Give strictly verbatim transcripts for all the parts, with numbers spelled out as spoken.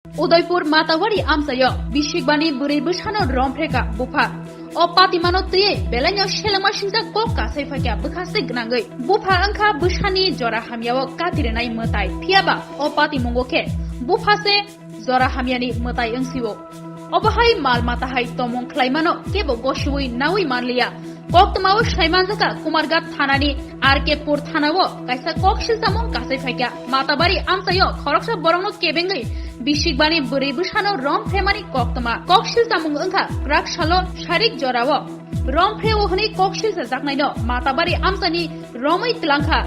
Udaipur Matabari amchaio bisikbani bwrwi bwsano romphrekha bupha. O patimano twiwi belaino selengma singjak kok kasai phaikha bwkhaste gwnangwi. Bupha wngkha bwsani jora hamyao kati rwnai mwtai, phiyaba o patimungo khe bupha se jora hamyani mwtai wngsio. Obo hai mal mata hai tomung khlaimano kebo gosiui naui manliya. Koktwmao saimanjakha Kumarghat thanani R K pur thanao kaisa koksil chamung kasai phaikha. Matabari amchaio khoroksa borokno kebengwi bisikbani bwrwi bwsano romphemani koktwma. Koksil chamung wngkha kwrak salo sarik jorao romphre o hwnwi koksil chajaknaino Matabari amchani romwi twlangkha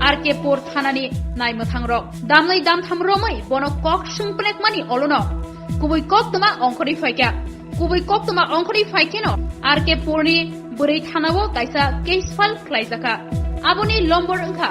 R K pur thanani naimwthangrok. Damnai damtham romwi bono kok sungpnekmani olono kubui koktwma ongkhorwi phaikha. Kubui koktwma ongkhorwi phaikheno R K purni bwrwi thanao kaisa case file khlaijakha. Aboni lombor wngkha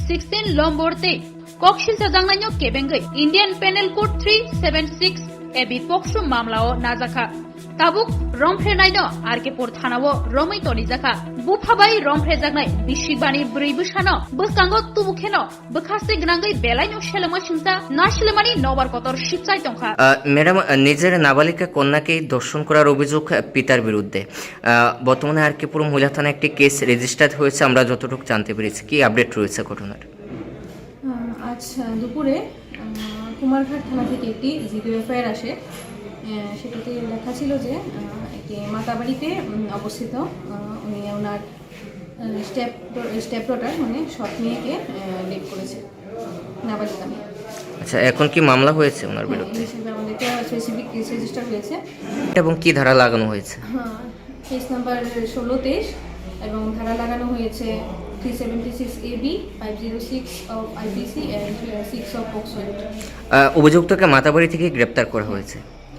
sixteen lombor tei koksil chajaknaino kebengwi Indian Penal Code three seven six A B pokso mamlao najakha. Tabuk romphrenaino R K pur thanao romwi tonijakha. Bupha bai romphrejaknai bisikbani bwrwi bwsano bwskango tubukheno bwkhaste gwnangwi belaino selengma singsa naislemani nobar kotor sipchai tongkha. আহ, ম্যাডাম, আহ, নিজের নাবালিকা কন্যাকে ধর্ষণ করার অভিযোগ, আহ, পিতার বিরুদ্ধে। আহ, বর্তমানে আর কে পুর মহিলা থানায় একটি কেস রেজিস্টার্ড হয়েছে, আমরা যতটুকু জানতে পেরেছি। কি আপডেট রয়েছে ঘটনার? আহ, আজ, আহ, দুপুরে, আহ, কুমারঘাট থানা থেকে একটি জিডি এফআইআর আসে। আহ, সেটাতে লেখা ছিল যে, আহ, একটি মাতাবাড়িতে, উম, অবস্থিত, আহ, উনি ওনার, আহ, স্টেপ, স্টেপ ডটার, মানে সৎ মেয়েকে, আহ, রেপ করেছে নাবালিকা মেয়ে। আচ্ছা, এখন কি মামলা হয়েছে ওনার হ্যাঁ, বিরুদ্ধে? এই হিসেবে আমাদের একটা স্পেসিফিক কেস রেজিস্টার হয়েছে। এবং কি ধারা লাগানো হয়েছে? হ্যাঁ, কেস নাম্বার ষোলো তেইশ এবং ধারা লাগানো হয়েছে three seventy six A B, five zero six of IPC and six of POCSO act. Uh, অভিযুক্তকে মাতাবাড়ি থেকে গ্রেপ্তার করা হয়েছে।